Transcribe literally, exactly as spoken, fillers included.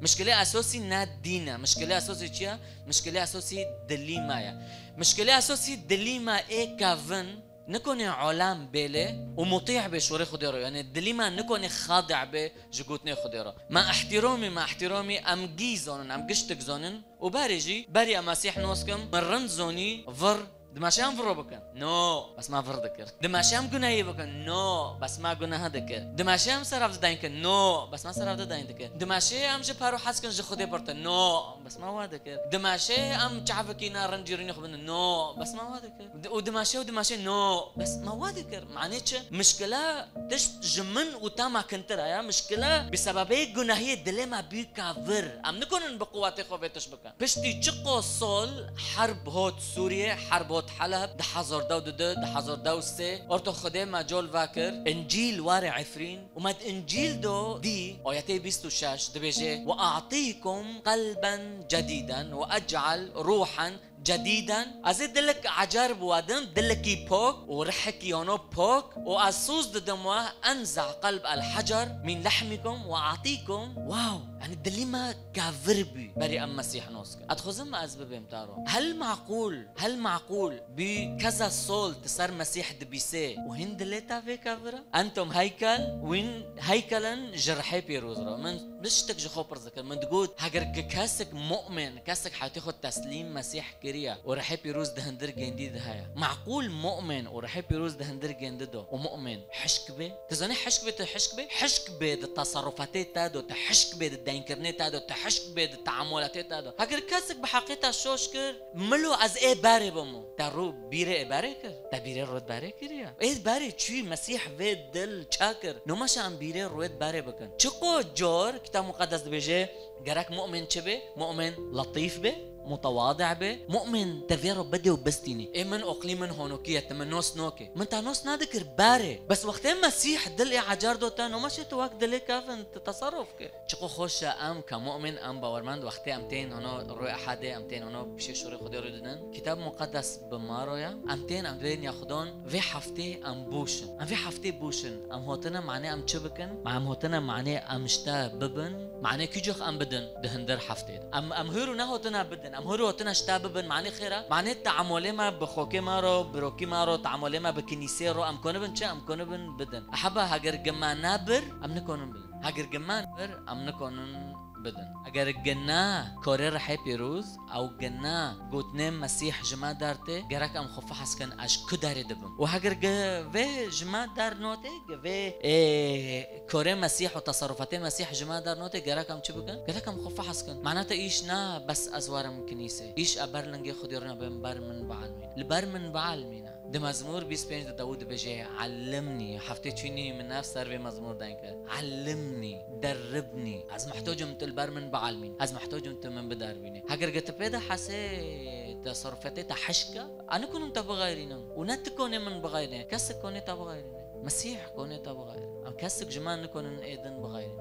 Mişkilê esosî ne dîn e. Mişkilê esosî çi ye? Mişkilê esosî dilî me ye. Mişkilê esosî dilî me ê kevin nikonê olam bêlê û mutî bê şorê Xwedê re. Yanî dilî me nikonê xadi bê ji gotinê Xwedê re. Me ihtiromî, me ihtiromî, em gî zonin, em giştik zonin. Û berê jî, berî em Mesîh nos kim, min rind zonî, vir, dimeşe em viro bikin. No, bes me vir dikir. Dimeşe em gunehî bikin. No, bes me guneha dikir. Dimeşe em serevde dayîn kin. No, bes me serevde dayîn dikir. Dimeşe em ji paro hez kin, ji Xwedê pirtir. No, bes me wa dikir. Dimeşe em çavikî ne rind cîrînê xwe bidin. No, bes me wa dikir. Di-, û dimeşe û dimeşe, no, bes me wa dikir. Manê çi? Mişkile tişt ji min û te me kintir e ya. Mişkile bi sebebê gunehiyê dilê me bî kevir. Em nikonin bi quwetê xwe vê tişt bikin. Piştî çiqo sol herb hot Sûriyê, herb hot Heleb, du hezar dew du, du hezar dew sê, orto Xwedê me col vekir, Încîl warê Efrîn, û me di Încîl do dî, ayetê bîst û şeş dibêje, "Ve a'tîkum qelben cedîden ve ec'al ruhen cedîden." Ez ê dilek ecer biwadim, dilekî pok û rihekî ono pok û ez sûz didim we, "Enza qelb el hecer min lehmikum ve a'tîkum." Wow! Yanî dilî me kevir bû berî em Mesîh nos kin. Ez dixwazim ez bibêm taro. Hel maqûl, hel maqûl bû keza sol ti ser Mesîh dibîsê û hîn dilê te vê kevir e? Entum heykel, wîn heykelen ji rihê pîroz re. Min tiştek ji xwe pirs dikir. Min digot, heger ke-, kesek mu'min, kesek heyatê xwe teslîm Mesîh kiriye û rihê pîroz di hindir gêndî de heye. Maqûl mu'min û rihê pîroz di hindir gêndi de û mu'min hişk bê? Tu zanî hişk bê, tu hişk bê? Hişk bê di teserrufatê te de, tu hişk bê di deynkirinê te de, tu hişk bê di teamulatê te de. Heger kesek bi heqê te şoş kir, milo ez ê berê bim. Te rû bîrê ê berê kir? Te bîrê rû ê berê kiriye? Ê berê çûyî Mesîh vê dil çakir. Nomeşe em bîrê rû ê berê bikin. Çiqo cor Kitab Muqeddes dibêje, gerek mu'min çi bê? Mu'min letîf bê, mutewadi bê. Mu'min te vê re bidê û bistînî. Ê min oqlî min honokî ye, te min nos nokê. Min te nos nadikir berê. Bes wextê Mesîh dil ê ecar do te, nomeşe tu wek dilê kevin, tu teserruf kir. Çiqo xweş e em ke mu'min, em bawermend, wextê em tên hino rû ehedê, em tên hino pişê şorê Xwedê rû didin. Kitab Muqeddes bi ma re ye. Em tên, em dibên ya Xwedon, vê heftê em bûşin. Em vê heftê bûşin. Em hotine manê em çi bikin? Ma em hotine manê em ji te bibin. Manê kîjox em bidin di hindir heftê de? Em, em hûr û nehotine bidin. Em hûr û hotine ji te bibin. Manê xêr e? Manê teamolê me bi xokê me re, birokî me re, teamolê me bi kinîsê re, em konibin çi? Em konibin bidin. Eheba heger gima nebir, em nikonin bidin. Heger gima bir, em nikonin bidin. Eger gina korê rihê pîroz, ew gina gotinê Mesîh ji me dertê, gerek em xwe fehs kin, ez ji ku derê dibim. Û heger ge-, vê ji me der notê, ge-, vê, ê, korê Mesîh û teserrufatê Mesîh ji me der notê, gerek em çi bikin? Gerek em xwe fehs kin. Mana te îş na, bes ez werim kinîsê. Îş e ber lingê Xwedê rûne bim ber min bielmîne. Li ber min bielmîne. Di Mezmûr bîst pênc de Dawûd dibêje, "Ellimnî", heftê çûnî min nav ser vê mezmûr deng kir. "Ellimnî, derribnî." Ez muhtocim tu li ber min bielmîn. Ez muhtocim tu min biderbînî. Heger ge tu pê de hesê teserrufetê te hişk e, ez nikonim te bixeyrînim. Û ne tu konê min bixeyrîne, kesek konê te bixeyrîne. Mesîh konê te bixeyr. Em kesek ji me nikonin ê din bixeyrîn.